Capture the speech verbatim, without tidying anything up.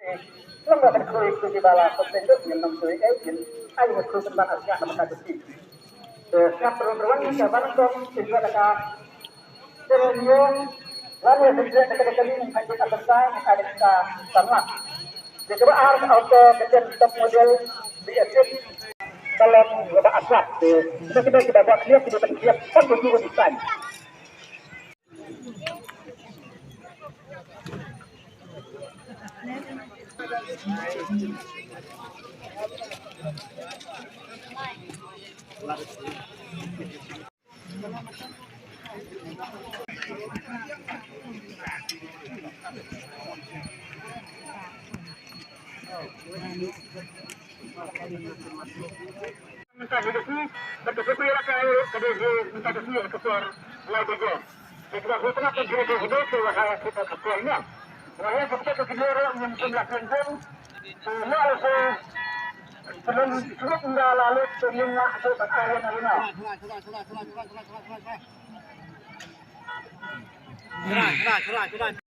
Long ba kan khlei khlei ba la ko pen dok ngin nong khlei eh ngin ai ngin khlei ban asia na mata kiti. Sngap ruan ruan ni ka ban ko tin ba ka Terus wan ya sejak dekat dekat ni hanya tak besar ada kita sama. Dia coba ar auto kecil top model biasa kalau nggak asap. Kita kita kita buat dia tidak pensiap kan begitu design. Minta rezeki, betul-betul ya, kayu, kedua, minta rezeki, kesuar, lai kerja. Kita buat apa, kita kerja, kita kerja, kita kerja, ya. Wahai, kita kerja, orang yang jumlah yang jauh, semua itu, sebelum, sebelum dah lalu, sebelum nak, sebab ayah nak, nak. Kena, kena, kena, kena.